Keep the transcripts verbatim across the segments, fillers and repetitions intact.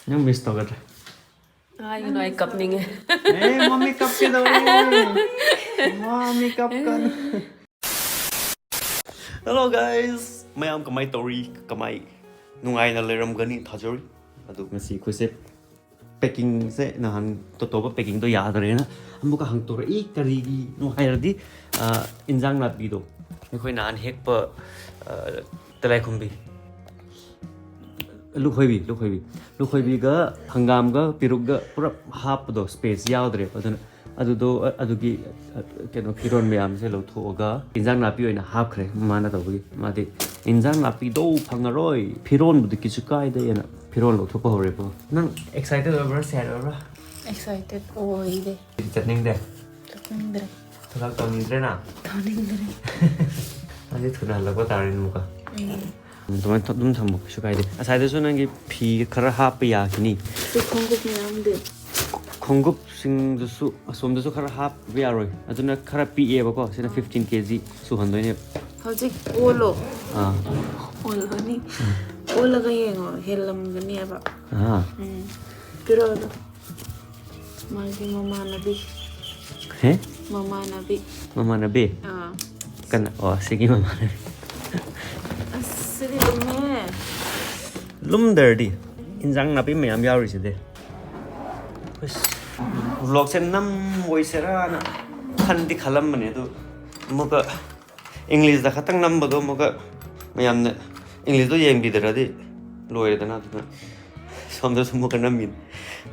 ꯅꯪ ꯃꯤꯁ ꯇꯧꯒꯗ꯭ꯔꯥ? ꯍꯥꯏꯒꯅꯨ, ꯑꯩ ꯀꯞꯅꯤꯡꯉꯦ. ꯑꯦ, ꯃꯝꯃꯤ ꯀꯞꯀꯦ ꯇꯧꯔꯦ. ꯃꯝꯃꯤ ꯀꯞꯀꯅꯨ. Hello guys, ꯃꯌꯥꯝ ꯀꯃꯥꯏ ꯇꯧꯔꯤ? ꯀꯃꯥꯏ ꯅꯨꯡꯉꯥꯏꯅ ꯂꯩꯔꯝꯒꯅꯤ ꯊꯥꯖꯔꯤ. ꯑꯗꯨ ꯉꯁꯤ ꯑꯩꯈꯣꯏꯁꯦ ꯄꯦꯀꯤꯡꯁꯦ ꯅꯍꯥꯟ ꯇꯣꯇꯣꯕ ꯄꯦꯀꯤꯡꯗꯣ ꯌꯥꯗ꯭ꯔꯦꯅ ꯑꯃꯨꯛꯀ ꯍꯪꯇꯣꯔꯛꯏ. ꯀꯔꯤꯒꯤꯅꯣ ꯍꯥꯏꯔꯗꯤ, ꯑ, ꯏꯟꯖꯥꯡ ꯅꯥꯄꯤꯗꯣ ꯑꯩꯈꯣꯏ ꯅꯍꯥꯟ ꯍꯦꯛꯄ, ꯑ, ꯇꯤꯂꯥꯏꯈꯨꯝꯕꯤ, ꯂꯨꯈꯣꯏꯕꯤ, ꯂꯨꯈꯣꯏꯕꯤ, ꯂꯨꯈꯣꯏꯕꯤꯒ ꯍꯪꯒꯥꯝꯒ ꯄꯤꯔꯨꯛꯒ ꯄꯨꯔꯞ ꯍꯥꯞꯄꯗꯣ ꯁ꯭ꯄꯦꯁ ꯌꯥꯎꯗ꯭ꯔꯦꯕ. ꯑꯗꯨꯅ ꯑꯗꯨꯗꯣ, ꯑ, ꯑꯗꯨꯒꯤ, ꯑ, ꯀꯩꯅꯣ, ꯐꯤꯔꯣꯟ ꯃꯌꯥꯝꯁꯦ ꯂꯧꯊꯣꯛꯑꯒ ꯏꯟꯖꯥꯡ ꯅꯥꯄꯤ ꯑꯣꯏꯅ ꯍꯥꯞꯈ꯭ꯔꯦ ꯃꯃꯥꯅ ꯇꯧꯕꯒꯤ. ꯃꯥꯗꯤ ꯏꯟꯖꯥꯡ ꯅꯥꯄꯤꯗꯣ ꯐꯪꯉꯔꯣꯏ, ꯐꯤꯔꯣꯟꯕꯨꯗꯤ ꯀꯩꯁꯨ ꯀꯥꯏꯗꯦꯅ ꯐꯤꯔꯣꯟ ꯂꯧꯊꯣꯛꯄ ꯍꯧꯔꯦꯕꯣ. ꯅꯪ ꯑꯦꯛꯁꯥꯏꯇꯦꯗ ꯑꯣꯏꯕ꯭ꯔꯥ, ꯁꯦꯗ ꯑꯣꯏꯕ꯭ꯔꯥ? ꯑꯦꯛꯁꯥꯏꯇꯦꯗ ꯑꯣꯏꯗꯦ꯫ ꯆꯠꯅꯤꯡꯗꯦ? ꯆꯠꯅꯤꯡꯗ꯭ꯔꯦ꯫ ꯊꯕꯛ ꯇꯧꯅꯤꯡꯗ꯭ꯔꯦꯅ? ꯇꯧꯅꯤꯡꯗ꯭ꯔꯦ꯫ ꯑꯗꯨꯗꯤ ꯊꯨꯅ ꯍꯜꯂꯛꯄ ꯇꯥꯔꯦꯅꯦ ꯑꯃꯨꯛꯀ. ꯎꯝ꯫ ꯑꯗꯨꯃꯥꯏꯅ ꯑꯗꯨꯝ ꯊꯝꯃꯣ, ꯀꯩꯁꯨ ꯀꯥꯏꯗꯦ. ꯉꯁꯥꯏꯗꯁꯨ ꯅꯪꯒꯤ ꯐꯤ ꯈꯔ ꯍꯥꯞꯄ ꯌꯥꯈꯤꯅꯤ. ꯁꯤ ꯈꯣꯡꯎꯞ ꯃꯌꯥꯝꯗꯤ꯫ ꯈꯣꯡꯎꯞꯁꯤꯡꯗꯨꯁꯨ ꯑꯁꯣꯝꯗꯁꯨ ꯈꯔ ꯍꯥꯞꯄ ꯌꯥꯔꯣꯏ, ꯑꯗꯨꯅ ꯈꯔ ꯄꯤꯛꯑꯦꯕꯀꯣ. ꯁꯤꯅ fifteen K G ꯁꯨꯍꯟꯗꯣꯏꯅꯦ. ꯍꯧꯖꯤꯛ ꯑꯣꯜꯂꯣ꯫ ꯑꯥ. ꯑꯣꯜꯂꯅꯤ꯫ ꯑꯣꯜꯂꯒ ꯌꯦꯡꯉꯣ, ꯍꯦꯜꯂꯝꯒꯅꯦꯕ꯫ ꯑꯥ. ꯎꯝ꯫ ꯄꯤꯔꯛꯑꯣ ꯑꯗꯣ꯫ ꯃꯥꯒꯤ ꯃꯃꯥꯟꯅꯕꯤ꯫ ꯍꯦ? ꯃꯃꯥꯟꯅꯕꯤ꯫ ꯃꯃꯥꯟꯅꯕꯤ? ꯑꯥ꯫ ꯀꯅꯥ? ꯑꯣ, ꯁꯤꯒꯤ ꯃꯃꯥꯟꯅꯕꯤ. ꯑꯁ, ꯁꯤꯗꯤ ꯂꯨꯝꯃꯦ꯫ ꯂꯨꯝꯗ꯭ꯔꯗꯤ. ꯏꯟꯖꯥꯡ ꯅꯥꯄꯤ ꯃꯌꯥꯝ ꯌꯥꯎꯔꯤꯁꯤꯗꯤ. ꯑꯁ, ꯚ꯭ꯂꯣꯒꯁꯦ ꯅꯝꯃꯣꯏꯁꯤꯔꯥꯅ ꯈꯟꯗꯤ ꯈꯜꯂꯝꯕꯅꯦ, ꯑꯗꯨ ꯑꯃꯨꯛꯀ ꯏꯪꯂꯤꯁꯇ ꯈꯛꯇꯪ ꯅꯝꯕꯗꯣ ꯑꯃꯨꯛꯀ ꯃꯌꯥꯝꯅ ꯏꯪꯂꯤꯁꯇꯣ ꯌꯦꯡꯕꯤꯗ꯭ꯔꯗꯤ ꯂꯣꯏꯔꯦꯗꯅ. ꯑꯗꯨꯅ ꯁꯣꯝꯗꯁꯨ ꯑꯃꯨꯛꯀ ꯅꯝꯃꯤꯅꯤ.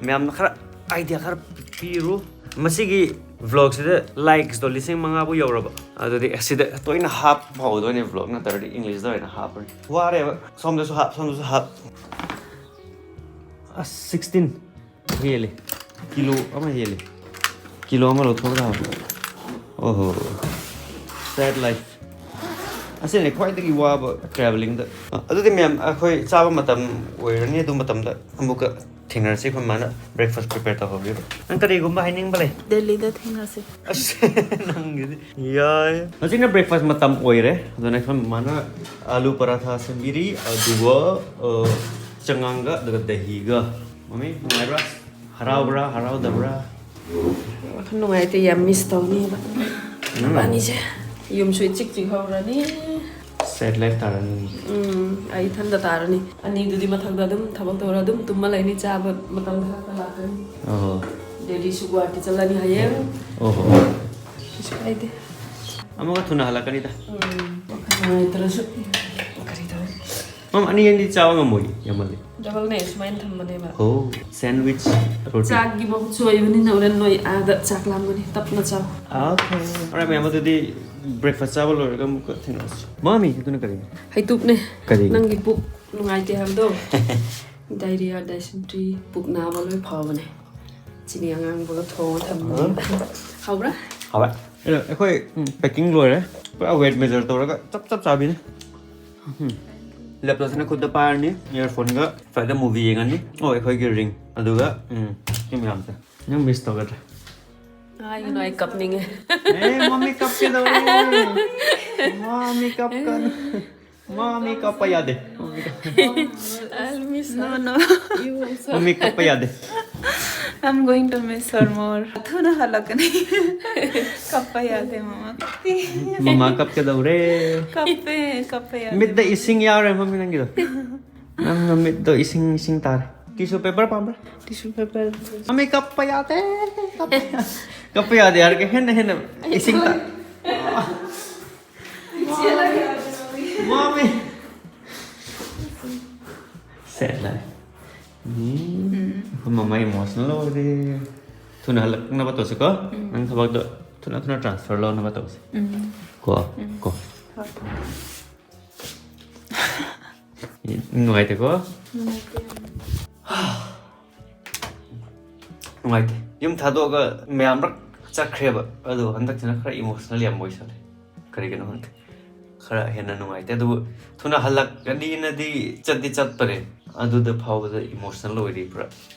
ꯃꯌꯥꯝꯅ ꯈꯔ ꯑꯥꯏꯗꯤꯌꯥ ꯈꯔ ꯄꯤꯔꯨ. ꯃꯁꯤꯒꯤ ꯚ꯭ꯂꯣꯒꯁꯤꯗ ꯂꯥꯏꯛꯁꯇꯣ ꯂꯤꯁꯤꯡ ꯃꯉꯥꯕꯨ ꯌꯧꯔꯕ, ꯑꯗꯨꯗꯤ ꯑꯁꯤꯗ ꯇꯣꯏꯅ ꯍꯥꯞꯄ ꯍꯧꯗꯣꯏꯅꯦ ꯚ꯭ꯂꯣꯒ, ꯅꯠꯇ꯭ꯔꯗꯤ ꯏꯪꯂꯤꯁꯇ ꯑꯣꯏꯅ ꯍꯥꯞꯄꯅꯤ. ꯋꯥꯔꯦꯕ. ꯁꯣꯝꯗꯁꯨ ꯍꯥꯞ, ꯁꯣꯝꯗꯁꯨ ꯍꯥꯞ. ꯑꯁ, sixteen ꯍꯦꯜꯂꯦ. ꯀꯤꯂꯣ ꯑꯃ ꯍꯦꯜꯂꯦ. ꯀꯤꯂꯣ ꯑꯃ ꯂꯧꯊꯣꯛꯑꯒ ꯍꯥꯞꯄꯣ. ꯑꯣꯍꯣ. Sad life. ꯑꯁꯤꯅꯦ ꯈ꯭ꯋꯥꯏꯗꯒꯤ ꯋꯥꯕ ꯇ꯭ꯔꯥꯚꯦꯂꯤꯡꯗ. ꯑꯗꯨꯗꯤ ꯃꯌꯥꯝ, ꯑꯩꯈꯣꯏ ꯆꯥꯕ ꯃꯇꯝ ꯑꯣꯏꯔꯅꯤ, ꯑꯗꯨ ꯃꯇꯝꯗ ꯑꯃꯨꯛꯀ ꯊꯦꯡꯅꯔꯁꯤ. ꯑꯩꯈꯣꯏ ꯃꯥꯅ ꯕ꯭ꯔꯦꯛꯐꯥꯁ ꯄ꯭ꯔꯤꯄꯦꯌꯔ ꯇꯧꯍꯧꯔꯤꯕ. ꯅꯪ ꯀꯔꯤꯒꯨꯝꯕ ꯍꯥꯏꯅꯤꯡꯕ ꯂꯩ? ꯗꯦꯜꯂꯤꯗ ꯊꯦꯡꯅꯁꯤ꯫ ꯑꯁ, ꯅꯪꯒꯤꯗꯤ ꯌꯥꯏ. ꯍꯧꯖꯤꯛꯅ ꯕ꯭ꯔꯦꯛꯐꯥꯁ ꯃꯇꯝ ꯑꯣꯏꯔꯦ, ꯑꯗꯨꯅ ꯑꯩꯈꯣꯏ ꯃꯥꯅ ꯑꯥꯂꯨ ꯄꯔꯥꯊꯥ ꯁꯦꯝꯕꯤꯔꯤ, ꯑꯗꯨꯒ, ꯑ, ꯆꯉꯥꯡꯒ ꯑꯗꯨꯒ ꯗꯍꯤꯒ꯫ ꯃꯃꯤ, ꯅꯨꯡꯉꯥꯏꯕ꯭ꯔꯥ? ꯍꯔꯥꯎꯕ꯭ꯔꯥ, ꯍꯔꯥꯎꯗꯕ꯭ꯔꯥ? ꯋꯥꯈꯜ ꯅꯨꯡꯉꯥꯏꯇꯦ, ꯌꯥꯝ ꯃꯤꯁ ꯇꯧꯅꯤꯕ ꯃꯕꯥꯅꯤꯁꯦ꯫ ꯌꯨꯝꯁꯨ ꯏꯆꯤꯛ ꯆꯤꯛ ꯍꯧꯔꯅꯤ꯫ ꯁꯦꯠ ꯂꯥꯏꯐ ꯇꯥꯔꯅꯤ꯫ ꯎꯝ, ꯑꯩ ꯏꯊꯟꯗ ꯇꯥꯔꯅꯤ꯫ ꯑꯅꯤꯗꯨꯗꯤ ꯃꯊꯛꯇ ꯑꯗꯨꯝ ꯊꯕꯛ ꯇꯧꯔ ꯑꯗꯨꯝ ꯇꯨꯝꯃ ꯂꯩꯅꯤ, ꯆꯥꯕ ꯃꯇꯝꯗ ꯈꯛꯇ ꯂꯥꯛꯀꯅꯤ꯫ ꯑꯣ꯫ ꯗꯦꯜꯂꯤꯁꯨ ꯒꯨꯍꯥꯇꯤ ꯆꯠꯂꯅꯤ ꯍꯌꯦꯡ꯫ ꯑꯣꯍꯣ꯫ ꯀꯩꯁꯨ ꯀꯥꯏꯗꯦ꯫ ꯑꯃꯒ ꯊꯨꯅ ꯍꯜꯂꯛꯀꯅꯤꯗ꯫ ꯎꯝ, ꯋꯥꯈꯜ ꯅꯨꯡꯉꯥꯏꯇ꯭ꯔꯁꯨ ꯀꯔꯤ ꯇꯧꯅꯤ? ꯃꯝ, ꯑꯅꯤ ꯑꯅꯤ ꯆꯥꯕ ꯉꯝꯃꯣꯏ, ꯌꯥꯝꯃꯜꯂꯤ꯫ ꯗꯕꯜꯅꯦ, ꯁꯨꯃꯥꯏꯅ ꯊꯝꯕꯅꯦꯕ꯫ ꯑꯣ, ꯁꯦꯟꯋꯤꯆ ꯔꯣꯇꯤ꯫ ꯆꯥꯛꯀꯤ ꯃꯍꯨꯠꯁꯨ ꯑꯣꯏꯕꯅꯤꯅ ꯍꯣꯔꯦꯟ ꯅꯣꯏ ꯑꯥꯗ ꯆꯥꯛ ꯂꯥꯝꯒꯅꯤ, ꯇꯞꯅ ꯆꯥꯎ꯫ ꯑꯣꯀꯦ꯫ ꯑꯣꯔꯥꯏꯠ, ꯃꯌꯥꯝ, ꯑꯗꯨꯗꯤ ꯕ꯭ꯔꯦꯛꯐꯥꯁ ꯆꯥꯕ ꯂꯣꯏꯔꯒ ꯑꯃꯨꯛꯀ ꯊꯦꯡꯅꯔꯁꯤ꯫ ꯃꯥꯃꯤ, ꯑꯗꯨꯅ ꯀꯔꯤꯅꯣ? ꯍꯩꯇꯨꯞꯅꯦ꯫ ꯀꯔꯤꯒꯤ? ꯅꯪꯒꯤ ꯄꯨꯛ ꯅꯨꯡꯉꯥꯏꯇꯦ ꯍꯥꯏꯕꯗꯣ꯫ ꯗꯥꯏꯔꯤꯌꯥ, ꯗꯥꯏꯁꯦꯟꯇ꯭ꯔꯤ, ꯄꯨꯛ ꯅꯥꯕ ꯂꯣꯏ ꯐꯕꯅꯦ꯫ ꯆꯤꯅꯤ ꯑꯉꯥꯡꯕꯒ ꯊꯣꯡꯉ ꯊꯝꯕꯅꯦ꯫ ꯍꯥꯎꯕ꯭ꯔꯥ? ꯍꯥꯎꯋꯦ꯫ ꯑꯗꯣ ꯑꯩꯈꯣꯏ, ꯎꯝ, ꯄꯦꯀꯤꯡ ꯂꯣꯏꯔꯦ꯫ ꯄꯨꯔꯥ ꯋꯦꯠ ꯃꯦꯖꯔ ꯇꯧꯔꯒ ꯆꯞ ꯆꯞ ꯆꯥꯕꯤꯅꯤ꯫ ꯎꯝ꯫ ꯂꯦꯞꯇꯣꯞꯁꯤꯅ ꯈꯨꯠꯇ ꯄꯥꯏꯔꯅꯤ, ꯏꯌꯥꯔꯐꯣꯟꯒ꯫ ꯐ꯭ꯂꯥꯏꯠꯇ ꯃꯨꯚꯤ ꯌꯦꯡꯉꯅꯤ꯫ ꯑꯣ, ꯑꯩꯈꯣꯏꯒꯤ ꯔꯤꯡ꯫ ꯑꯗꯨꯒ, ꯎꯝ, ꯁꯤ ꯃꯌꯥꯝꯁꯦ꯫ ꯅꯪ ꯃꯤꯁ ꯇꯧꯒꯗ꯭ꯔꯥ? ꯍꯥꯏꯒꯅꯨ, ꯑꯩ ꯀꯞꯅꯤꯡꯉꯦ꯫ ꯑꯦ, ꯃꯃꯤ ꯀꯞꯀꯦ ꯇꯧꯔꯦ꯫ ꯃꯃꯤ ꯀꯞꯀꯅꯨ꯫ ꯃꯃꯤ ꯀꯞꯄ ꯌꯥꯗꯦ꯫ I'll miss No, her. No. You also. ꯃꯃꯤ ꯀꯞꯄ ꯌꯥꯗꯦ꯫ I'm going to miss her more. ꯊꯨꯅ ꯍꯜꯂꯛꯀꯅꯤ꯫ ꯀꯞꯄ ꯌꯥꯗꯦ, ꯃꯃꯥ꯫ ꯃꯃꯥ ꯀꯞꯀꯗꯧꯔꯦ꯫ ꯀꯞꯄꯦ, ꯀꯞꯄ ꯌꯥꯗꯦ꯫ ꯃꯤꯠꯇ ꯏꯁꯤꯡ ꯌꯥꯎꯔꯦ, ꯃꯃꯤ, ꯅꯪꯒꯤꯗꯣ꯫ ꯅꯪꯅ ꯃꯤꯠꯇꯣ ꯏꯁꯤꯡ, ꯏꯁꯤꯡ ꯇꯥꯔꯦ꯫ ꯇꯤꯁꯨ ꯄꯦꯄꯔ ꯄꯥꯝꯕ꯭ꯔꯥ? Tissue paper. ꯃꯃꯤ ꯀꯞꯄ ꯌꯥꯗꯦ, ꯀꯞꯄ ꯌꯥꯗꯦ꯫ ꯀꯞꯄ ꯌꯥꯗꯦ ꯍꯥꯏꯔꯒ ꯍꯦꯟꯅ, ꯍꯦꯟꯅ ꯏꯁꯤꯡ ꯇꯥ-, ꯃꯃꯤ꯫ Sad life꯫ ꯎꯝ꯫ ꯑꯩꯈꯣꯏ ꯃꯃꯥ emotional ꯑꯣꯏꯔꯦ꯫ ꯊꯨꯅ ꯍꯜꯂꯛꯅꯕ ꯇꯧꯁꯤꯀꯣ꯫ ꯅꯪ ꯊꯕꯛꯇꯣ ꯊꯨꯅ, ꯊꯨꯅ transfer ꯂꯧꯅꯕ ꯇꯧꯁꯤ꯫ ꯎꯝ꯫ ꯀꯣ? ꯀꯣ? ꯅꯨꯡꯉꯥꯏꯇꯦꯀꯣ? ꯅꯨꯡꯉꯥꯏꯇꯦ꯫ ꯌꯨꯝ ꯊꯥꯗꯣꯛꯑꯒ ꯃꯌꯥꯝ ꯃꯔꯛ ꯆꯠꯈ꯭ꯔꯦꯕ꯫ ꯑꯗꯣ ꯍꯟꯗꯛꯁꯤꯅ ꯈꯔ emotional ꯌꯥꯝ ꯑꯣꯏꯁꯜꯂꯦ꯫ ꯀꯔꯤꯒꯤꯅꯣ ꯈꯪꯗꯦ꯫ ꯈꯔ ꯍꯦꯟꯅ ꯅꯨꯡꯉꯥꯏꯇꯦ꯫ ꯑꯗꯨꯕꯨ ꯊꯨꯅ ꯍꯜꯂꯛꯀꯅꯤꯅꯗꯤ ꯆꯠꯇꯤ ꯆꯠꯄꯔꯦ꯫ ꯑꯗꯨꯗ ꯐꯥꯎꯕꯗ emotional ꯑꯣꯏꯔꯤ ꯄꯨꯔꯥ꯫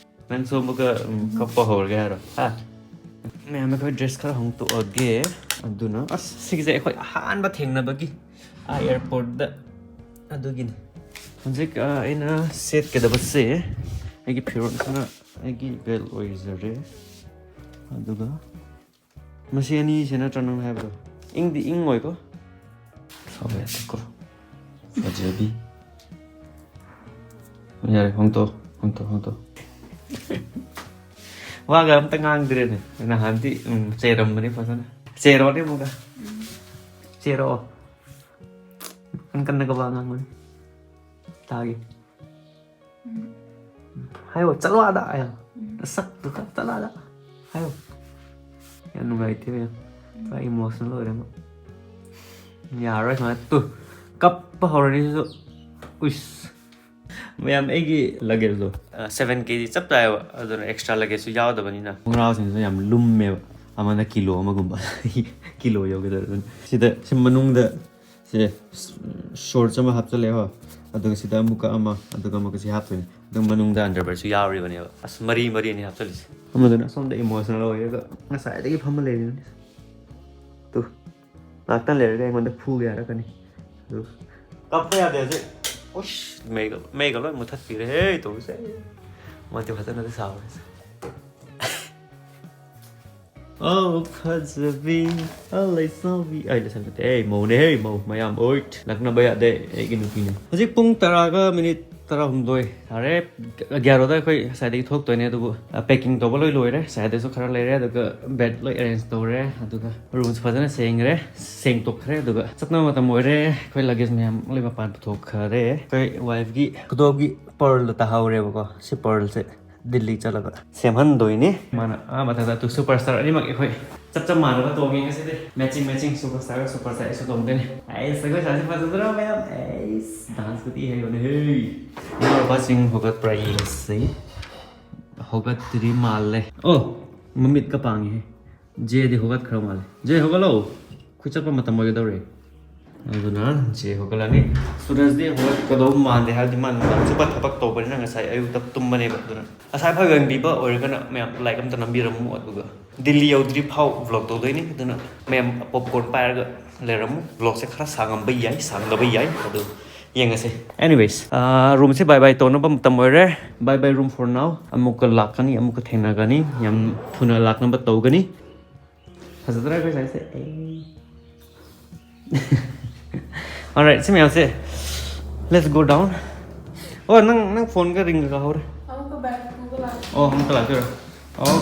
ꯅꯪꯁꯨ ꯑꯃꯨꯛꯀ, ꯎꯝ, ꯀꯞꯄ ꯍꯧꯔꯒꯦ ꯍꯥꯏꯔꯣ? ꯍꯥ? ꯃꯌꯥꯝ, ꯑꯩꯈꯣꯏ dress ꯈꯔ ꯍꯣꯡꯇꯣꯛꯑꯒꯦ꯫ ꯑꯗꯨꯅ, ꯑꯁ, ꯁꯤꯒꯤꯁꯦ ꯑꯩꯈꯣꯏ ꯑꯍꯥꯟꯕ ꯊꯦꯡꯅꯕꯒꯤ, ꯑꯥ, airportꯇ꯫ ꯑꯗꯨꯒꯤꯅꯤ꯫ ꯍꯧꯖꯤꯛ ꯑ, ꯑꯩꯅ ꯁꯦꯠꯀꯗꯕꯁꯦ, ꯑꯩꯒꯤ ꯐꯤꯔꯣꯜꯁꯤꯅ ꯑꯩꯒꯤ ꯕꯦꯜ ꯑꯣꯏꯖꯔꯦ꯫ ꯑꯗꯨꯒ ꯃꯁꯤ ꯑꯅꯤꯁꯦ ꯅꯠꯇ꯭ꯔꯣ ꯅꯪꯅ ꯍꯥꯏꯕꯗꯣ? ꯏꯪꯗꯤ ꯏꯪꯉꯣꯏꯀꯣ? ꯁꯥꯎꯕ ꯌꯥꯗꯦꯀꯣ? ꯐꯖꯕꯤ꯫ ꯌꯥꯔꯦ, ꯍꯣꯡꯇꯣꯛ, ꯍꯣꯡꯇꯣꯛ, ꯍꯣꯡꯇꯣꯛ꯫ ꯋꯥꯒ ꯑꯝꯇ ꯉꯥꯡꯗ꯭ꯔꯦꯅꯦ꯫ ꯅꯍꯥꯟꯗꯤ, ꯎꯝ, ꯆꯩꯔꯝꯕꯅꯤ ꯐꯖꯅ꯫ ꯆꯩꯔꯣꯅꯦ ꯑꯃꯨꯛꯀ꯫ ꯆꯩꯔꯛꯑꯣ꯫ ꯀꯟ ꯀꯟꯅꯒ ꯋꯥ ꯉꯥꯡꯕꯅꯤ꯫ ꯇꯥꯒꯦ꯫ ꯎꯝ꯫ ꯍꯥꯏꯌꯣ, "ꯆꯠꯂꯣ ꯑꯥꯗ" ꯍꯥꯏꯌꯣ꯫ ꯎꯝ꯫ ꯅꯁꯛꯇꯨꯒ "ꯆꯠꯂꯣ ꯑꯥꯗ" ꯍꯥꯏꯌꯣ꯫ ꯌꯥꯝ ꯅꯨꯡꯉꯥꯏꯇꯦ ꯃꯌꯥꯝ꯫ ꯄꯨꯔꯥ emotional ꯑꯣꯏꯔꯦ ꯑꯃ꯫ ꯌꯥꯔꯔꯣꯏ ꯁꯨꯃꯥꯏꯅ꯫ ꯇꯨ, ꯀꯞꯄ ꯍꯧꯔꯅꯤ ꯁꯤꯁꯨ꯫ ꯎꯏꯁ꯫ ꯃꯌꯥꯝ, ꯑꯩꯒꯤ luggage ꯗꯣ, ꯑ, seven K G ꯆꯞ ꯆꯥꯏꯌꯦꯕ꯫ ꯑꯗꯨꯅ extra luggage ꯁꯨ ꯌꯥꯎꯗꯕꯅꯤꯅ꯫ ꯈꯣꯡꯒ꯭ꯔꯥꯎꯁꯤꯡꯁꯨ ꯌꯥꯝ ꯂꯨꯝꯃꯦꯕ꯫ ꯑꯃꯅ ꯀꯤꯂꯣ ꯑꯃꯒꯨꯝꯕ꯫ ꯀꯤꯂꯣ ꯌꯧꯒꯗꯧꯔꯦ꯫ ꯑꯗꯨꯅ ꯁꯤꯗ, ꯁꯤ ꯃꯅꯨꯡꯗ ꯁꯦ, shorts ꯑꯃ ꯍꯥꯞꯆꯜꯂꯦ ꯍꯣ꯫ ꯑꯗꯨꯒ ꯁꯤꯗ ꯑꯃꯨꯛꯀ ꯑꯃ, ꯑꯗꯨꯒ ꯑꯃꯨꯛꯀ ꯁꯤ ꯍꯥꯞꯇꯣꯏꯅꯦ꯫ ꯑꯗꯨꯒ ꯃꯅꯨꯡꯗ underwear ꯁꯨ ꯌꯥꯎꯔꯤꯕꯅꯦꯕ꯫ ꯑꯁ, ꯃꯔꯤ ꯃꯔꯤꯅꯦ ꯍꯥꯞꯆꯜꯂꯤꯁꯦ꯫ ꯑꯃꯗꯨꯅ ꯑꯁꯣꯝꯗ emotional ꯑꯣꯏꯔꯒ ꯉꯁꯥꯏꯗꯒꯤ ꯐꯝꯃ ꯂꯩꯔꯤꯕꯅꯤ꯫ ꯇꯨ, ꯉꯥꯛꯇꯪ ꯂꯩꯔꯒ ꯑꯩꯉꯣꯟꯗ ꯐꯨꯒꯦ ꯍꯥꯏꯔꯛꯀꯅꯤ꯫ ꯑꯗꯨ ꯀꯞꯄ ꯌꯥꯗꯦ ꯍꯧꯖꯤꯛ꯫ ꯎꯁ, ꯃꯩꯒ, ꯃꯩꯒ ꯂꯣꯏ ꯃꯨꯊꯠꯄꯤꯔꯦꯍꯦ ꯇꯧꯔꯤꯁꯦ꯫ ꯃꯣꯏꯗꯤ ꯐꯖꯅꯗꯤ ꯁꯥꯎꯔꯦ꯫ ꯑꯧ ꯐꯖꯕꯤ, ꯑꯧ ꯂꯩꯁꯥꯕꯤ꯫ ꯑꯩ ꯂꯩꯁꯥꯕꯤ ꯅꯠꯇꯦ, ꯑꯩ ꯃꯧꯅꯦ, ꯍꯦ ꯃꯧ ꯃꯌꯥꯝ꯫ ꯑꯣꯏꯠ, ꯂꯛꯅꯕ ꯌꯥꯗꯦ, ꯑꯩꯒꯤ ꯅꯨꯄꯤꯅꯦ꯫ ꯍꯧꯖꯤꯛ ꯄꯨꯡ ꯇꯔꯥꯒ minute ꯇꯔꯥꯍꯨꯝꯗꯣꯏ ꯇꯥꯔꯦ꯫ ꯑꯦꯒꯥꯔꯣꯗ ꯑꯩꯈꯣꯏ ꯉꯁꯥꯏꯗꯒꯤ ꯊꯣꯛꯇꯣꯏꯅꯦ, ꯑꯗꯨꯕꯨ, ꯑ, packing ꯇꯧꯕ ꯂꯣꯏ ꯂꯣꯏꯔꯦ꯫ ꯉꯁꯥꯏꯗꯁꯨ ꯈꯔ ꯂꯩꯔꯦ, ꯑꯗꯨꯒ bed ꯂꯣꯏ arrange ꯇꯧꯔꯦ, ꯑꯗꯨꯒ room ꯁꯨ ꯐꯖꯅ ꯁꯦꯡꯈ꯭ꯔꯦ, ꯁꯦꯡꯗꯣꯛꯈ꯭ꯔꯦ, ꯑꯗꯨꯒ ꯆꯠꯅꯕ ꯃꯇꯝ ꯑꯣꯏꯔꯦ꯫ ꯑꯩꯈꯣꯏ luggage ꯃꯌꯥꯝ ꯂꯣꯏ ꯃꯄꯥꯟ ꯄꯨꯊꯣꯛꯈ꯭ꯔꯦ꯫ ꯑꯩꯈꯣꯏ wife ꯀꯤ ꯈꯨꯗꯣꯞꯀꯤ pearl ꯗꯣ ꯇꯥꯍꯧꯔꯦꯕꯀꯣ, ꯁꯤ pearl ꯁꯦ ꯗꯤꯜꯂꯤ ꯆꯠꯂꯒ ꯁꯦꯝꯍꯟꯗꯣꯏꯅꯤ꯫ ꯃꯥꯅ ꯑꯥ ꯃꯊꯛꯇ ꯇꯨ superstar ꯑꯅꯤꯃꯛ ꯑꯩꯈꯣꯏ ꯆꯞ ꯆꯞ ꯃꯥꯟꯅꯕ ꯇꯣꯡꯉꯦ ꯉꯁꯤꯗꯤ꯫ Matching matching superstar ꯒ superstar ꯑꯩꯁꯨ ꯇꯣꯡꯗꯣꯏꯅꯤ꯫ ꯑꯩꯁ, ꯑꯩꯈꯣꯏ ꯁꯥꯁꯤ ꯐꯖꯗ꯭ꯔꯣ ꯃꯌꯥꯝ? ꯑꯩꯁ, dance ꯀꯨꯇꯤ ꯍꯩꯕꯅꯦ ꯍꯦ꯫ ꯏꯃꯥ ꯕꯕꯥꯁꯤꯡ ꯍꯧꯒꯠꯄ꯭ꯔꯥ ꯌꯦꯡꯁꯤ꯫ ꯍꯧꯒꯠꯇ꯭ꯔꯤ ꯃꯥꯜꯂꯦ꯫ ꯑꯣ, ꯃꯃꯤꯠꯀ ꯄꯥꯡꯉꯤꯍꯦ꯫ ꯖꯦꯗꯤ ꯍꯧꯒꯠꯈ꯭ꯔ ꯃꯥꯜꯂꯦ꯫ ꯖꯦ, ꯍꯧꯒꯠꯂꯣ꯫ ꯑꯩꯈꯣꯏ ꯆꯠꯄ ꯃꯇꯝ ꯑꯣꯏꯒꯗꯧꯔꯦ꯫ ꯑꯗꯨꯅ ꯖꯦ ꯍꯧꯒꯠꯂꯅꯤ꯫ ꯁꯨꯔꯖꯗꯤ ꯍꯧꯒꯠꯀꯗꯧꯕ ꯃꯥꯟꯗꯦ, ꯍꯥꯏꯕꯗꯤ ꯃꯥꯅ ꯅꯨꯡꯗꯥꯡ ꯆꯨꯞꯄ ꯊꯕꯛ ꯇꯧꯕꯅꯤꯅ ꯉꯁꯥꯏ ꯑꯌꯨꯛꯇ ꯇꯨꯝꯕꯅꯦꯕ꯫ ꯑꯗꯨꯅ ꯉꯁꯥꯏ ꯐꯥꯎ ꯌꯦꯡꯕꯤꯕ ꯑꯣꯏꯔꯒꯅ ꯃꯌꯥꯝ like ꯑꯝꯇ ꯅꯝꯕꯤꯔꯝꯃꯨ, ꯑꯗꯨꯒ ꯗꯤꯜꯂꯤ ꯌꯧꯗ꯭ꯔꯤ ꯐꯥꯎ vlog ꯇꯧꯗꯣꯏꯅꯤ꯫ ꯑꯗꯨꯅ ꯃꯌꯥꯝ popcorn ꯄꯥꯏꯔꯒ ꯂꯩꯔꯝꯃꯨ꯫ Vlog ꯁꯦ ꯈꯔ ꯁꯥꯡꯉꯝꯕ ꯌꯥꯏ, ꯁꯥꯡꯗꯕ ꯌꯥꯏ, ꯑꯗꯨ ꯌꯦꯡꯉꯁꯦ꯫ Anyways, ꯔꯨꯝꯁꯦ bye bye ꯇꯧꯅꯕ ꯃꯇꯝ ꯑꯣꯏꯔꯦ꯫ Bye bye room for now. ꯑꯃꯨꯛꯀ ꯂꯥꯛꯀꯅꯤ, ꯑꯃꯨꯛꯀ ꯊꯦꯡꯅꯒꯅꯤ꯫ ꯌꯥꯝ ꯊꯨꯅ ꯂꯥꯛꯅꯕ ꯇꯧꯒꯅꯤ꯫ ꯐꯖꯗ꯭ꯔꯥ ꯑꯩꯈꯣꯏ ꯁꯥꯏꯁꯦ? ꯑꯦ꯫ Alright, ꯁꯤ ꯃꯌꯥꯝꯁꯦ, let's go down. ꯑꯣ, ꯅꯪ, ꯅꯪ ꯐꯣꯟꯒ ꯔꯤꯡꯒ ꯍꯧꯔꯦ꯫ ꯑꯃꯨꯛꯀ back ꯄꯨꯕ ꯂꯥꯛꯀꯦ꯫ ꯑꯣ, ꯑꯃꯨꯛꯀ ꯂꯥꯛꯇꯣꯏꯔꯣ? ꯑꯣ꯫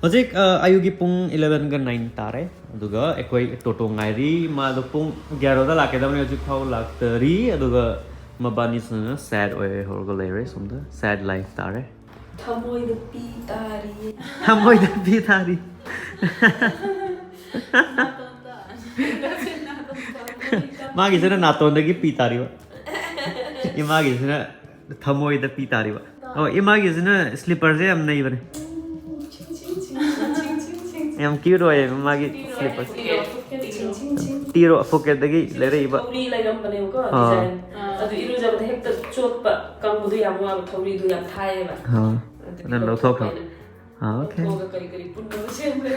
ꯍꯧꯖꯤꯛ, ꯑ, ꯑꯌꯨꯛꯀꯤ ꯄꯨꯡ eleven ꯒ nine ꯇꯥꯔꯦ꯫ ꯑꯗꯨꯒ ꯑꯩꯈꯣꯏ ꯇꯣꯇꯣ ꯉꯥꯏꯔꯤ꯫ ꯃꯥꯗꯣ ꯄꯨꯡ ꯒ꯭ꯌꯥꯔꯣꯗ ꯂꯥꯛꯀꯗꯕꯅꯤ, ꯍꯧꯖꯤꯛ ꯐꯥꯎ ꯂꯥꯛꯇꯔꯤ꯫ ꯑꯗꯨꯒ ꯃꯕꯥꯅꯤꯁꯤꯅ sad ꯑꯣꯏ ꯍꯧꯔꯒ ꯂꯩꯔꯦ ꯁꯣꯝꯗ꯫ Sad life ꯇꯥꯔꯦ꯫ ꯊꯃꯣꯏꯗ ꯄꯤ ꯇꯥꯔꯤ꯫ ꯊꯃꯣꯏꯗ ꯄꯤ ꯇꯥꯔꯤ꯫ ꯅꯥꯇꯣꯟꯗ꯫ ꯃꯥꯒꯤꯁꯤꯅ ꯅꯥꯇꯣꯟꯗꯒꯤ ꯄꯤ ꯇꯥꯔꯤꯕ꯫ ꯏꯃꯥꯒꯤꯁꯤꯅ ꯊꯃꯣꯏꯗ ꯄꯤ ꯇꯥꯔꯤꯕ꯫ ꯑꯣ, ꯏꯃꯥꯒꯤꯁꯤꯅ slipperꯁꯦ ꯌꯥꯝ ꯅꯩꯕꯅꯦ꯫ ꯌꯥꯝ cute ꯑꯣꯏꯌꯦ ꯃꯥꯒꯤ slipper꯫ ꯇꯤꯔꯣ ꯄꯣꯀꯦꯠꯇꯒꯤ ꯂꯩꯔꯛꯏꯕ꯫ ꯊꯧꯔꯤ ꯂꯩꯔꯝꯕꯅꯦꯕꯀꯣ, ꯑꯥ꯫ Design꯫ ꯑꯗꯨ ꯏꯔꯨꯖꯕꯗ ꯍꯦꯛꯇ ꯆꯣꯠꯄ, ꯀꯪꯕꯗꯣ ꯌꯥꯝ ꯋꯥꯕ, ꯊꯧꯔꯤꯗꯣ ꯌꯥꯝ ꯊꯥꯏꯌꯦꯕ꯫ ꯑꯥ꯫ ꯑꯗꯨꯒꯤ ꯅꯪ ꯂꯧꯊꯣꯛꯈ꯭ꯔꯣ꯫ ꯂꯧꯊꯣꯛꯄ ꯑꯣꯏꯅ꯫ ꯑꯥ, okay꯫ ꯂꯧꯊꯣꯛꯑꯒ ꯀꯔꯤ ꯀꯔꯤ ꯄꯨꯟꯅꯕ ꯁꯦꯝꯈ꯭ꯔꯦ꯫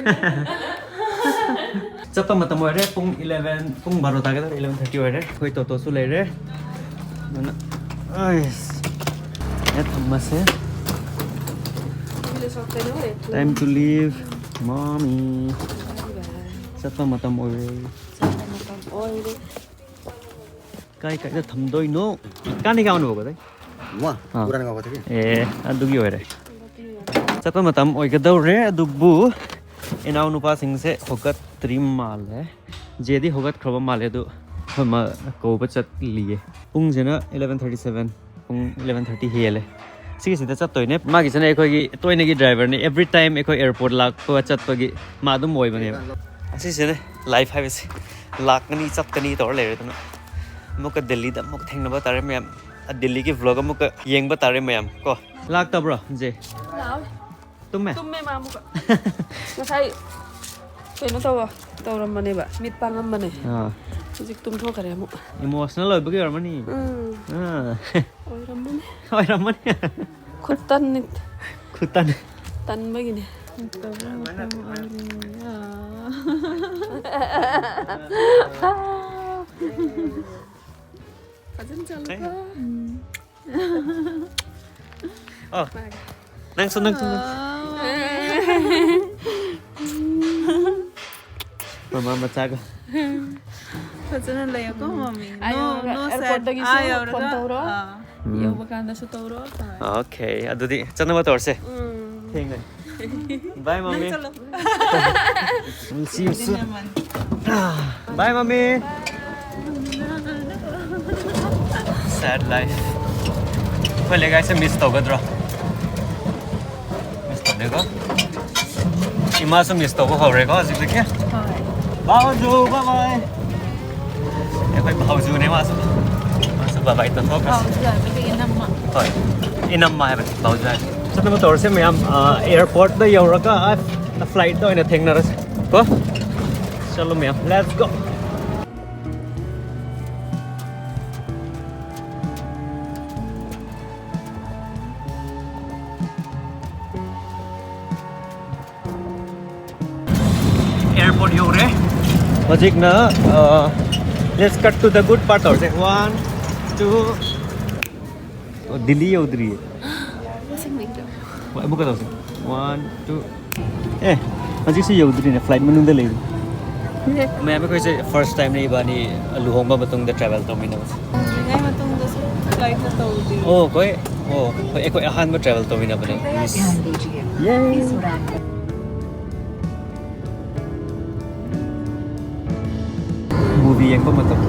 ꯆꯠꯄ ꯃꯇꯝ ꯑꯣꯏꯔꯦ, ꯄꯨꯡ eleven, ꯄꯨꯡ ꯕꯥꯔꯣ ꯇꯥꯒꯗꯧꯔꯦ, eleven thirty ꯑꯣꯏꯔꯦ꯫ ꯑꯩꯈꯣꯏ ꯇꯣꯇꯣꯁꯨ ꯂꯩꯔꯦ꯫ ꯑꯗꯨꯅ, ꯑꯩꯁ, ꯊꯝꯃꯁꯦ꯫ Time to leave, mommy꯫ ꯆꯠꯄ ꯃꯇꯝ ꯑꯣꯏꯔꯦ꯫ ꯆꯠꯄ ꯃꯇꯝ ꯑꯣꯏꯔꯦ꯫ ꯀꯥꯏ ꯀꯥꯏꯗ ꯊꯝꯗꯣꯏꯅꯣ? ꯀꯥꯟꯅꯤ ꯀꯥꯎꯅ ꯕꯒꯗ? ꯋꯥ, ꯑꯥ꯫ ꯄꯨꯔꯥꯅ ꯉꯥꯎꯕ ꯊꯕꯤ꯫ ꯑꯦ, ꯑꯗꯨꯒꯤ ꯑꯣꯏꯔꯦ꯫ ꯆꯠꯄ ꯃꯇꯝ ꯑꯣꯏꯒꯗꯧꯔꯦ, ꯑꯗꯨꯕꯨ ꯏꯅꯥꯎꯅꯨꯄꯥꯁꯤꯡꯁꯦ ꯍꯧꯒꯠꯇ꯭ꯔꯤ ꯃꯥꯜꯂꯦ꯫ ꯖꯦꯗꯤ ꯍꯧꯒꯠꯈ꯭ꯔꯕ ꯃꯥꯜꯂꯦ, ꯑꯗꯨ ꯑꯩꯈꯣꯏ ꯃꯥ ꯀꯧꯕ ꯆꯠꯂꯤꯌꯦ꯫ ꯄꯨꯡꯁꯤꯅ eleven thirty seven, ꯄꯨꯡ eleven thirty ꯍꯦꯜꯂꯦ꯫ ꯁꯤꯒꯤꯁꯤꯗ ꯆꯠꯇꯣꯏꯅꯦ꯫ ꯃꯥꯒꯤꯁꯤꯅ ꯑꯩꯈꯣꯏꯒꯤ ꯇꯣꯏꯅꯒꯤ driverꯅꯦ꯫ Every time ꯑꯩꯈꯣꯏ airport ꯂꯥꯛꯄ ꯆꯠꯄꯒꯤ ꯃꯥ ꯑꯗꯨꯝ ꯑꯣꯏꯕꯅꯦꯕ꯫ ꯑꯁꯤꯁꯤꯅꯦ life ꯍꯥꯏꯕꯁꯦ꯫ ꯂꯥꯛꯀꯅꯤ, ꯆꯠꯀꯅꯤ ꯇꯧꯔ ꯂꯩꯔꯦ꯫ ꯑꯗꯨꯅ ꯑꯃꯨꯛꯀ ꯗꯦꯜꯂꯤꯗ ꯑꯃꯨꯛ ꯊꯦꯡꯅꯕ ꯇꯥꯔꯦ ꯃꯌꯥꯝ꯫ ꯗꯦꯜꯂꯤꯒꯤ vlog ꯑꯃꯨꯛꯀ ꯌꯦꯡꯕ ꯇꯥꯔꯦ ꯃꯌꯥꯝ ꯀꯣ꯫ ꯂꯥꯛꯇꯕ꯭ꯔꯣ, ꯖꯦ? ꯂꯥꯛꯑꯣꯏ꯫ ꯇꯨꯝꯃꯦ? ꯇꯨꯝꯃꯦ ꯃꯥ ꯑꯃꯨꯛꯀ꯫ ꯉꯁꯥꯏ ꯀꯩꯅꯣ ꯇꯧꯕ, ꯇꯧꯔꯝꯕꯅꯦꯕ, ꯃꯤꯠ ꯄꯥꯡꯉꯝꯕꯅꯦ꯫ ꯑꯥ꯫ ꯍꯧꯖꯤꯛ ꯇꯨꯝꯊꯣꯛꯈ꯭ꯔꯦ ꯑꯃꯨꯛ꯫ Emotional ꯑꯣꯏꯕꯒꯤ ꯑꯣꯏꯔꯝꯃꯅꯤ꯫ ꯎꯝ꯫ ꯑꯥ꯫ ꯑꯣꯏꯔꯝꯃꯅꯤ꯫ ꯑꯣꯏꯔꯝꯃꯅꯤ꯫ ꯈꯨꯇꯟꯅꯤ꯫ ꯈꯨꯇꯟ꯫ ꯇꯟꯕꯒꯤꯅꯦ꯫ ꯇꯧꯕ ꯃꯇꯝ ꯑꯣꯏꯔꯦ꯫ ꯑꯥ꯫ ꯐꯖꯅ ꯆꯠꯂꯨꯀꯣ꯫ ꯑꯣ, ꯅꯪꯁꯨ, ꯅꯪꯁꯨ, ꯅꯪꯁꯨ. ꯃꯃꯥ ꯃꯆꯥꯒ. ꯐꯖꯅ ꯂꯩꯌꯣꯀꯣ, ꯃꯝꯃꯤ. ꯑꯥ, No, ꯌꯧꯔꯒ, no airport sad. ꯗꯒꯤꯁꯨ ꯑꯥ, phone ꯌꯧꯔꯒ, ꯇꯧꯔꯣ. ꯑꯥ, ꯎꯝ. ꯌꯧꯕ ꯀꯥꯟꯗꯁꯨ ꯇꯧꯔꯣ. Okay, ꯑꯗꯨꯗꯤ ꯆꯠꯅꯕ ꯇꯧꯔꯁꯦ. ꯊꯦꯡꯉꯦ. Bye, mommy. ꯆꯠꯂꯣ. We'll see you soon. Bye, mommy. Sad life. ꯑꯩꯈꯣꯏ ꯂꯩꯀꯥꯏꯁꯦ miss ꯇꯧꯒꯗ꯭ꯔꯣ? Miss ꯇꯧꯗꯦꯀꯣ? ꯏꯃꯥꯁꯨ miss ꯇꯧꯕ ꯍꯧꯔꯦꯀꯣ ꯍꯧꯖꯤꯛꯇꯒꯤ? ꯍꯣꯏ꯫ ꯕꯥꯎꯖꯨ, bye bye. ꯑꯩꯈꯣꯏ ꯕꯥꯎꯖꯨꯅꯦ ꯃꯥꯁꯨ꯫ ꯃꯥꯁꯨ bye bye ꯇꯧꯊꯣꯛꯈ꯭ꯔꯦ꯫ ꯕꯥꯎꯖꯨ ꯍꯥꯏꯕꯗꯤ ꯏꯅꯝꯃ꯫ ꯍꯣꯏ꯫ ꯏꯅꯝꯃ ꯍꯥꯏꯕꯅꯤ, ꯕꯥꯎꯖꯨ ꯍꯥꯏꯕꯅꯤ꯫ ꯆꯠꯅꯕ ꯇꯧꯔꯁꯦ ꯃꯌꯥꯝ, ꯑ, airport ꯇ ꯌꯧꯔꯒ, ꯑ, flight ꯇ ꯑꯣꯏꯅ ꯊꯦꯡꯅꯔꯁꯦ꯫ ꯀꯣ? ꯆꯠꯂꯣ ꯃꯌꯥꯝ, let's go. Airport ꯌꯧꯔꯦ꯫ ꯍꯧꯖꯤꯛꯅ, ꯑ, let's cut to the good part ꯇꯧꯔꯁꯦ꯫ One, two. ꯑꯣ, ꯗꯤꯜꯂꯤ ꯌꯧꯗ꯭ꯔꯤꯌꯦ꯫ ꯍꯣꯏ, ꯑꯃꯨꯛꯀ ꯇꯧꯁꯦ꯫ One, two. ꯑꯦ, ꯍꯧꯖꯤꯛꯁꯨ ꯌꯧꯗ꯭ꯔꯤꯅꯦ, flight ꯃꯅꯨꯡꯗ ꯂꯩꯔꯤ꯫ ꯃꯌꯥꯝ ꯑꯩꯈꯣꯏꯁꯦ first time ꯅꯦ ꯏꯕꯥꯅꯤ ꯂꯨꯍꯣꯡꯕ ꯃꯇꯨꯡꯗ travel ꯇꯧꯃꯤꯟꯅꯕꯁꯦ꯫ ꯂꯨꯍꯣꯡꯗ꯭ꯔꯤꯉꯩ ꯃꯇꯨꯡꯗꯁꯨ flight ꯇ ꯇꯧꯗꯦ꯫ ꯑꯣ, ꯑꯩꯈꯣꯏ, ꯑꯣ, ꯍꯣꯏ, ꯑꯩꯈꯣꯏ ꯑꯍꯥꯟꯕ travel ꯇꯧꯃꯤꯟꯅꯕꯅꯦ꯫ Yes. Movie ꯌꯦꯡꯕ ꯃꯇꯝ꯫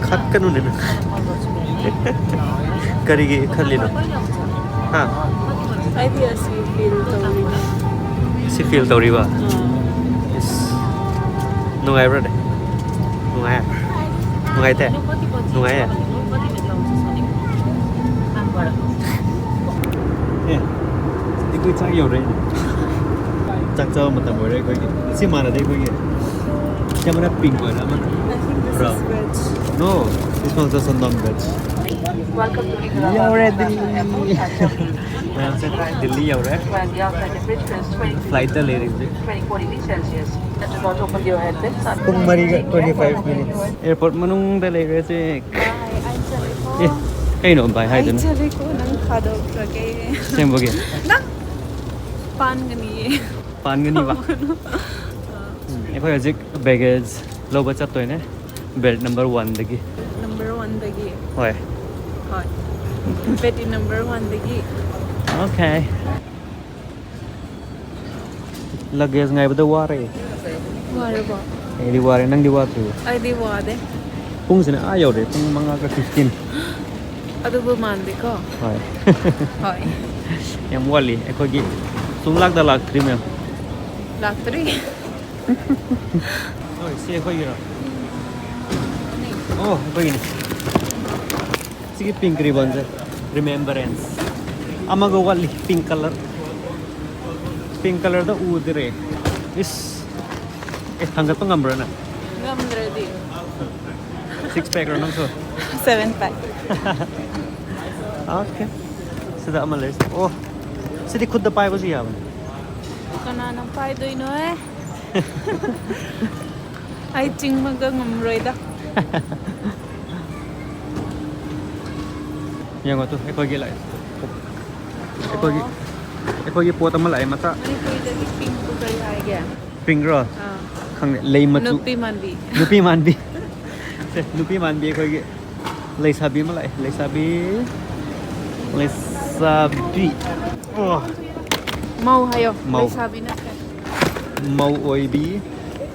ꯈꯠꯀꯅꯨꯅꯦ ꯅꯪ꯫ ꯀꯔꯤꯒꯤ ꯈꯠꯂꯤꯅꯣ? ꯍꯥ? ꯑꯩꯗꯤ ꯑꯁꯤ feel ꯇꯧꯅꯤꯡꯉꯦ꯫ ꯁꯤ feel ꯇꯧꯔꯤꯕ? ꯏꯁ, ꯅꯨꯡꯉꯥꯏꯕ꯭ꯔꯥꯅꯦ? ꯅꯨꯡꯉꯥꯏ? ꯅꯨꯡꯉꯥꯏꯇꯦ? ꯅꯨꯡꯉꯥꯏꯌꯦ? ꯑꯦ, ꯑꯩꯈꯣꯏ ꯆꯥꯛ ꯌꯧꯔꯦꯅꯦ꯫ ꯆꯥꯛ ꯆꯥꯕ ꯃꯇꯝ ꯑꯣꯏꯔꯦ ꯑꯩꯈꯣꯏꯒꯤ꯫ ꯁꯤ ꯃꯥꯟꯅꯗꯦ ꯑꯩꯈꯣꯏꯒꯤ꯫ ꯁꯤ ꯑꯃꯅ pink ꯑꯣꯏꯔꯦ, ꯑꯃꯅ I think this brown. Is veg. No, this one is also non-veg. Welcome to Dili. ꯌꯧꯔꯦ, ꯗꯤꯜꯂꯤ꯫ ꯃꯌꯥꯝꯁꯦ ꯗꯤꯜꯂꯤ ꯌꯧꯔꯦ꯫ Flightꯇ ꯂꯩꯔꯤ ꯍꯧꯖꯤꯛ꯫ ꯄꯨꯡ ꯃꯔꯤꯒ twenty five minutes꯫ Airport ꯃꯅꯨꯡꯗ ꯂꯩꯔꯦ ꯍꯧꯖꯤꯛ꯫ ꯑꯦ, ꯀꯩꯅꯣ ꯚꯥꯏ ꯍꯥꯏꯗꯨꯅ? ꯑꯩ ꯆꯠꯂꯦꯀꯣ, ꯅꯪ ꯊꯥꯗꯣꯛꯈ꯭ꯔꯒꯦ꯫ ꯑꯁꯦꯡꯕꯒꯤ? ꯅꯪ ꯄꯥꯟꯒꯅꯤꯌꯦ꯫ ꯄꯥꯟꯒꯅꯤꯕ? ꯎꯝ, ꯑꯩꯈꯣꯏ ꯍꯧꯖꯤꯛ baggage ꯂꯧꯕ ꯆꯠꯇꯣꯏꯅꯦ꯫ Belt number oneꯗꯒꯤ꯫ Number oneꯗꯒꯤ? ꯍꯣꯏ꯫ ꯍꯣꯏ꯫ Belt number oneꯗꯒꯤ꯫ Okay꯫ Luggage ꯉꯥꯏꯕꯗ ꯋꯥꯔꯦ꯫ ꯋꯥꯔꯕꯣ? ꯑꯩꯗꯤ ꯋꯥꯔꯦ, ꯅꯪꯗꯤ ꯋꯥꯗ꯭ꯔꯤꯕꯣ? ꯑꯩꯗꯤ ꯋꯥꯗꯦ꯫ ꯄꯨꯡꯁꯤꯅ ꯑꯥ ꯌꯧꯔꯦ, ꯄꯨꯡ ꯃꯉꯥꯒ fifteen꯫ ꯑꯗꯨꯕꯨ ꯃꯥꯟꯗꯦꯀꯣ? ꯍꯣꯏ꯫ ꯍꯣꯏ꯫ ꯌꯥꯝ ꯋꯥꯠꯂꯤ ꯑꯩꯈꯣꯏꯒꯤ꯫ ꯁꯨꯝ ꯂꯥꯛꯇ ꯂꯥꯛꯇ꯭ꯔꯤ ꯃꯌꯥꯝ꯫ ꯂꯥꯛꯇ꯭ꯔꯤ꯫ ꯍꯣꯏ, ꯁꯤ ꯑꯩꯈꯣꯏꯒꯤꯔꯣ? ꯑꯣ, ꯑꯩꯈꯣꯏꯒꯤꯅꯤ꯫ ꯁꯤꯒꯤ pink ribbonꯁꯦ remembrance꯫ ꯑꯃꯒ ꯋꯥꯠꯂꯤ, pink colour꯫ Pink colourꯗ ꯎꯗ꯭ꯔꯦ꯫ ꯏꯁ꯫ ꯑꯦ, ꯊꯥꯡꯒꯠꯄ ꯉꯝꯕ꯭ꯔꯥ ꯅꯪ? ꯉꯝꯗ꯭ꯔꯗꯤ꯫ Six packꯔꯣ ꯅꯪꯁꯨ? Seven pack꯫ Okay꯫ ꯁꯤꯗ ꯑꯃ ꯂꯩꯔꯦ꯫ ꯑꯣ, ꯁꯤꯗꯤ ꯈꯨꯠꯇ ꯄꯥꯏꯕꯁꯨ ꯌꯥꯕꯅꯤ꯫ ꯀꯅꯥꯅ ꯄꯥꯏꯗꯣꯏꯅꯣꯍꯦ? ꯑꯩ ꯆꯤꯡꯕꯒ ꯉꯝꯔꯣꯏꯗ꯫ ꯌꯦꯡꯉꯣ ꯇꯨ, ꯑꯩꯈꯣꯏꯒꯤ ꯂꯥꯛꯑꯦ꯫ ꯑꯩꯈꯣꯏꯒꯤ, ꯑꯣ꯫ ꯑꯩꯈꯣꯏꯒꯤ ꯄꯣꯠ ꯑꯃ ꯂꯥꯛꯑꯦ, ꯃꯆꯥ꯫ ꯃꯅꯤꯄꯨꯔꯤꯗꯗꯤ pinkꯄꯨ ꯀꯔꯤ ꯍꯥꯏꯒꯦ? Pinkꯔꯣ? ꯑꯥ꯫ ꯈꯪꯗꯦ, ꯂꯩ ꯃꯆꯨ꯫ ꯅꯨꯄꯤ ꯃꯥꯟꯕꯤ꯫ ꯅꯨꯄꯤ ꯃꯥꯟꯕꯤ꯫ ꯁꯦ, ꯅꯨꯄꯤ ꯃꯥꯟꯕꯤ ꯑꯩꯈꯣꯏꯒꯤ꯫ ꯂꯩꯁꯥꯕꯤ ꯑꯃ ꯂꯥꯛꯑꯦ꯫ ꯂꯩꯁꯥꯕꯤ꯫ ꯂꯩꯁꯥꯕꯤ꯫ ꯑꯣ꯫ ꯃꯧ ꯍꯥꯏꯌꯣ꯫ ꯃꯧ꯫ ꯂꯩꯁꯥꯕꯤ ꯅꯠꯇ꯭ꯔꯦ꯫ ꯃꯧ ꯑꯣꯏꯕꯤ꯫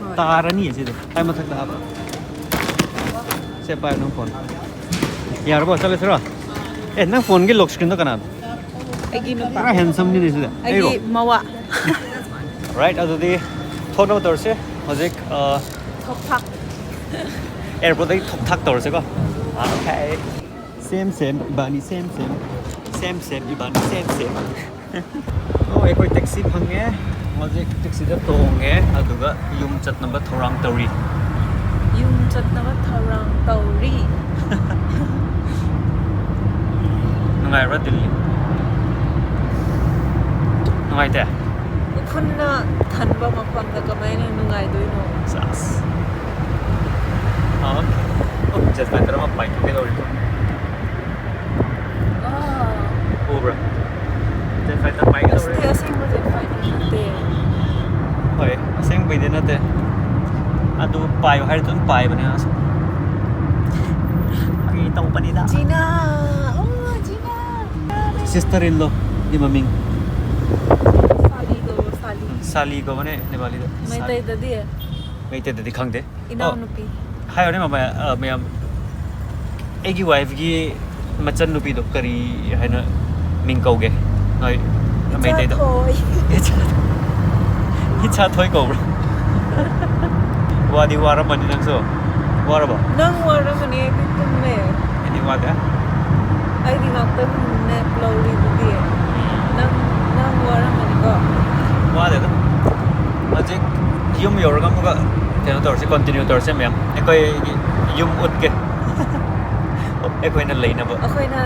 ꯍꯣꯏ꯫ ꯇꯥꯔꯅꯤ ꯑꯁꯤꯗꯤ꯫ ꯀꯥꯏ ꯃꯊꯛꯇ ꯍꯥꯞꯄ? ꯁꯦ, ꯄꯥꯏꯌꯨ ꯅꯪ phone꯫ ꯌꯥꯔꯕꯣ? ꯆꯠꯂꯁꯤꯔꯣ? ꯑꯦ, ꯅꯪ phoneꯒꯤ lock screenꯗꯣ ꯀꯅꯥꯅꯣ? ꯑꯩꯒꯤ ꯅꯨꯄꯥ꯫ ꯄꯨꯔꯥ handsomeꯅꯤꯅꯦ ꯁꯤꯗꯤ꯫ ꯑꯩꯒꯤ ꯑꯩꯔꯣ? ꯃꯋꯥ꯫ Right, ꯑꯗꯨꯗꯤ ꯊꯣꯛꯅꯕ ꯇꯧꯔꯁꯦ꯫ ꯍꯧꯖꯤꯛ, ꯑ, ꯊꯣꯛ ꯊꯥꯛ꯫ Airportꯇꯒꯤ ꯊꯣꯛ ꯊꯥꯛ ꯇꯧꯔꯁꯦꯀꯣ꯫ Okay꯫ Same, same, ꯏꯕꯥꯅꯤ same, same. Same, same, ꯏꯕꯥꯅꯤ same, same. ꯑꯣ, ꯑꯩꯈꯣꯏ taxi ꯐꯪꯉꯦ꯫ ꯍꯧꯖꯤꯛ taxiꯗ ꯇꯣꯡꯉꯦ, ꯑꯗꯨꯒ ꯌꯨꯝ ꯆꯠꯅꯕ ꯊꯧꯔꯥꯡ ꯇꯧꯔꯤ꯫ ꯌꯨꯝ ꯆꯠꯅꯕ ꯊꯧꯔꯥꯡ ꯇꯧꯔꯤ꯫ ꯅꯨꯡꯉꯥꯏꯕ꯭ꯔꯥ ꯗꯤꯜꯂꯤ? ꯅꯨꯡꯉꯥꯏꯇꯦ? ꯎꯐꯨꯟꯅ ꯊꯟꯕ ꯃꯐꯝꯗ ꯀꯃꯥꯏꯅ ꯅꯨꯡꯉꯥꯏꯗꯣꯏꯅꯣ? ꯆꯥꯁ꯫ ꯑꯣꯀꯦ꯫ ꯑꯣ, ꯖꯦꯠ ꯐꯥꯏꯇꯔ ꯑꯃ ꯄꯥꯏꯊꯣꯛꯀꯦ ꯇꯧꯔꯤꯕ꯫ ꯑꯥ, ꯎꯕ꯭ꯔꯥ? ꯖꯦꯠ ꯐꯥꯏꯇꯔ ꯄꯥꯏꯒꯦ ꯇꯧꯔꯤ꯫ ꯑꯁꯤꯗꯤ ꯑꯁꯦꯡꯕ ꯖꯦꯠ ꯐꯥꯏꯇꯔ ꯅꯠꯇꯦ꯫ ꯍꯣꯏ, ꯑꯁꯦꯡꯕꯩꯗꯤ ꯅꯠꯇꯦ꯫ ꯑꯗꯨ ꯄꯥꯏꯌꯨ ꯍꯥꯏꯔꯗꯤ ꯑꯗꯨꯝ ꯄꯥꯏꯕꯅꯦ ꯃꯥꯁꯨ꯫ ꯐꯥꯒꯤ ꯇꯧꯕꯅꯤꯗ꯫ ꯖꯤꯅꯥ, ꯑꯣ, ꯖꯤꯅꯥ꯫ Sister in law ꯒꯤ ꯃꯃꯤꯡ꯫ ꯁꯥꯂꯤ ꯀꯧꯕ, ꯁꯥꯂꯤ꯫ ꯁꯥꯂꯤ ꯀꯧꯕꯅꯦ ꯅꯦꯄꯥꯂꯤꯗ꯫ ꯃꯩꯇꯩꯗꯗꯤ? ꯃꯩꯇꯩꯗꯗꯤ ꯈꯪꯗꯦ꯫ ꯏꯅꯥꯎꯅꯨꯄꯤ꯫ ꯍꯥꯏꯌꯣꯅꯦ ꯃꯃꯥ, ꯑ, ꯃꯌꯥꯝ꯫ ꯑꯩꯒꯤ ꯋꯥꯏꯐꯀꯤ ꯃꯆꯟ ꯅꯨꯄꯤꯗꯣ ꯀꯔꯤ ꯍꯥꯏꯅ ꯃꯤꯡ ꯀꯧꯒꯦ? ꯅꯣꯏ ꯃꯩꯇꯩꯗ꯫ ꯏꯆꯥꯊꯣꯏ꯫ ꯏꯆꯥꯊꯣꯏ ꯀꯧꯕ꯭ꯔꯥ? ꯋꯥꯗꯤ ꯋꯥꯔꯝꯃꯅꯤ ꯅꯪꯁꯨ꯫ ꯋꯥꯔꯕꯣ? ꯅꯪ ꯋꯥꯔꯝꯃꯅꯤ, ꯑꯩꯗꯤ ꯇꯨꯝꯃꯦ꯫ ꯑꯩꯗꯤ ꯋꯥꯗꯦ꯫ ꯑꯩꯗꯤ ꯉꯥꯛꯇꯪ nap ꯂꯧꯔꯤꯗꯨꯗꯤ꯫ ꯅꯪ, ꯅꯪ ꯋꯥꯔꯝꯃꯅꯤꯀꯣ? ꯋꯥꯗꯦꯗ꯫ ꯍꯧꯖꯤꯛ ꯌꯨꯝ ꯌꯧꯔꯒ ꯑꯃꯨꯛꯀ ꯀꯩꯅꯣ ꯇꯧꯔꯁꯤ, continue ꯇꯧꯔꯁꯤ ꯃꯌꯥꯝ꯫ ꯑꯩꯈꯣꯏꯒꯤ ꯌꯨꯝ ꯎꯠꯀꯦ꯫ ꯑꯩꯈꯣꯏꯅ ꯂꯩꯅꯕ꯫ ꯑꯩꯈꯣꯏꯅ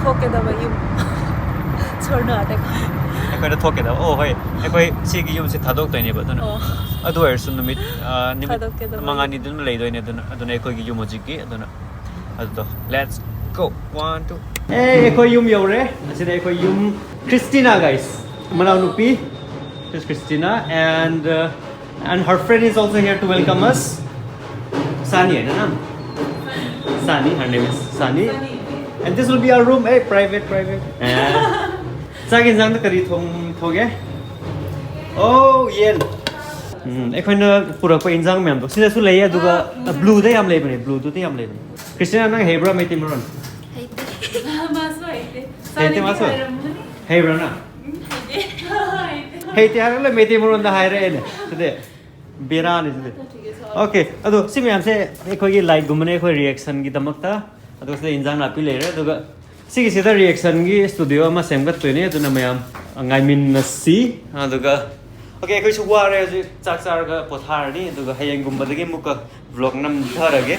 ꯊꯣꯛꯀꯗꯕ ꯌꯨꯝ꯫ ꯁꯣꯔꯅꯥꯗ꯫ ꯑꯩꯈꯣꯏꯅ ꯊꯣꯛꯀꯗꯕ꯫ ꯑꯣ, ꯍꯣꯏ꯫ ꯑꯩꯈꯣꯏ ꯁꯤꯒꯤ ꯌꯨꯝꯁꯦ ꯊꯥꯗꯣꯛꯇꯣꯏꯅꯦꯕ, ꯑꯗꯨꯅ꯫ ꯑꯣ꯫ ꯑꯗꯨ ꯑꯣꯏꯔꯁꯨ ꯅꯨꯃꯤꯠ, ꯑ, ꯅꯨꯃꯤꯠ ꯊꯥꯗꯣꯛꯀꯗꯕ ꯃꯉꯥꯅꯤ ꯌꯨꯝ꯫ ꯑꯗꯨꯝ ꯂꯩꯗꯣꯏꯅꯦ, ꯑꯗꯨꯅ, ꯑꯗꯨꯅ ꯑꯩꯈꯣꯏꯒꯤ ꯌꯨꯝ ꯍꯧꯖꯤꯛꯀꯤ, ꯑꯗꯨꯅ꯫ ꯑꯗꯨꯗꯣ, let's go, one, two. ꯑꯦ, ꯑꯩꯈꯣꯏ ꯌꯨꯝ ꯌꯧꯔꯦ꯫ ꯑꯁꯤꯗ ꯑꯩꯈꯣꯏ ꯌꯨꯝ꯫ Christina, guys, ꯃꯅꯥꯎꯅꯨꯄꯤ꯫ This is Christina, and, uh, and her friend is also here to welcome us. Sani, ꯍꯥꯏꯅ ꯅꯪ? Sani, her name is Sani. And this will be our room. Hey, private, private. ꯑꯦ, ꯆꯥꯛ ꯌꯦꯟꯁꯥꯡꯗ ꯀꯔꯤ ꯊꯣꯡ-, ꯊꯣꯡꯒꯦ? ꯑꯣ, ꯌꯦꯟ꯫ ꯎꯝ, ꯑꯩꯈꯣꯏꯅ ꯄꯨꯔꯛꯄ ꯏꯟꯖꯥꯡ ꯃꯌꯥꯝꯗꯣ ꯁꯤꯗꯁꯨ ꯂꯩꯌꯦ, ꯑꯗꯨꯒ blueꯗ ꯌꯥꯝ ꯂꯩꯕꯅꯦ, blueꯗꯨꯗ ꯌꯥꯝ ꯂꯩꯕꯅꯦ꯫ Christina, ꯅꯪ ꯍꯩꯕ꯭ꯔꯥ ꯃꯩꯇꯩ ꯃꯔꯣꯟ? ꯍꯩꯇꯦ꯫ ꯃꯥꯁꯨ ꯍꯩꯇꯦ꯫ ꯍꯩꯇꯦ ꯃꯥꯁꯨ? ꯍꯩꯔꯝꯒꯅꯤ꯫ ꯍꯩꯕ꯭ꯔꯥ ꯅꯪ? ꯎꯝ, ꯍꯩꯇꯦ꯫ ꯍꯩꯇꯦ꯫ ꯍꯩꯇꯦ ꯍꯥꯏꯔꯒ ꯃꯩꯇꯩ ꯃꯔꯣꯟꯗ ꯍꯥꯏꯔꯛꯑꯦꯅꯦ꯫ ꯁꯤꯗꯤ ꯕꯦꯔꯥꯅꯤ ꯁꯤꯗꯤ꯫ Okay, ꯑꯗꯣ ꯁꯤ ꯃꯌꯥꯝꯁꯦ ꯑꯩꯈꯣꯏꯒꯤ lightꯒꯨꯝꯕꯅꯦ, ꯑꯩꯈꯣꯏ reactionꯒꯤꯗꯃꯛꯇ꯫ ꯑꯗꯨꯒ ꯁꯤꯗ ꯏꯟꯖꯥꯡ ꯅꯥꯄꯤ ꯂꯩꯔꯦ꯫ ꯑꯗꯨꯒ ꯁꯤꯒꯤꯁꯤꯗ reactionꯒꯤ studio ꯑꯃ ꯁꯦꯝꯒꯠꯇꯣꯏꯅꯦ, ꯑꯗꯨꯅ ꯃꯌꯥꯝ ꯉꯥꯏꯃꯤꯟꯅꯁꯤ꯫ ꯑꯗꯨꯒ, okay, ꯑꯩꯈꯣꯏꯁꯨ ꯋꯥꯔꯦ ꯍꯧꯖꯤꯛ, ꯆꯥꯛ ꯆꯥꯔꯒ ꯄꯣꯊꯥꯔꯅꯤ꯫ ꯑꯗꯨꯒ ꯍꯌꯦꯡꯒꯨꯝꯕꯗꯒꯤ ꯑꯃꯨꯛꯀ vlog ꯅꯝꯊꯔꯒꯦ꯫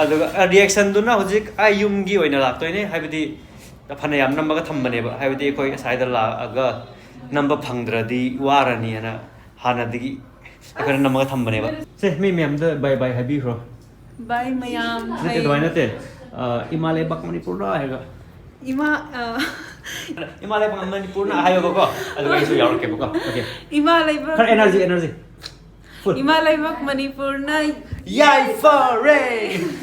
ꯑꯗꯨꯒ, ꯑ, reactionꯗꯨꯅ ꯍꯧꯖꯤꯛ ꯑꯩ ꯌꯨꯝꯒꯤ ꯑꯣꯏꯅ ꯂꯥꯛꯇꯣꯏꯅꯦ, ꯍꯥꯏꯕꯗꯤ ꯐꯅꯌꯥꯝ ꯅꯝꯃꯒ ꯊꯝꯕꯅꯦꯕ, ꯍꯥꯏꯕꯗꯤ ꯑꯩꯈꯣꯏ ꯑꯁ꯭ꯋꯥꯏꯗ ꯂꯥꯛꯑꯒ ꯅꯝꯕ ꯐꯪꯗ꯭ꯔꯗꯤ ꯋꯥꯔꯅꯤꯅ ꯍꯥꯟꯅꯗꯒꯤ ꯑꯩꯈꯣꯏꯅ ꯅꯝꯃꯒ ꯊꯝꯕꯅꯦꯕ꯫ ꯁꯦ, ꯃꯤ ꯃꯌꯥꯝꯗ ꯕꯥꯏ ꯕꯥꯏ ꯍꯥꯏꯕꯤꯈ꯭ꯔꯣ꯫ ꯕꯥꯏ ꯃꯌꯥꯝ꯫ ꯅꯠꯇꯦ, ꯑꯗꯨꯃꯥꯏꯅ ꯅꯠꯇꯦ꯫ ꯑ, ꯏꯃꯥ ꯂꯩꯕꯥꯛ ꯃꯅꯤꯄꯨꯔꯗ ꯍꯥꯏꯔꯒ꯫ ꯏꯃꯥ ꯑ, ꯏꯃꯥ ꯂꯩꯕꯥꯛ ꯃꯅꯤꯄꯨꯔꯅ ꯍꯥꯏꯌꯣꯕꯀꯣ, ꯑꯗꯨꯒ ꯑꯩꯁꯨ ꯌꯥꯎꯔꯛꯀꯦꯕꯀꯣ꯫ Okay. ꯏꯃꯥ ꯂꯩꯕꯥꯛ ꯈꯔ energy, energy. Full. ꯏꯃꯥ ꯂꯩꯕꯥꯛ ꯃꯅꯤꯄꯨꯔꯅ ꯌꯥꯏꯐꯔꯦ!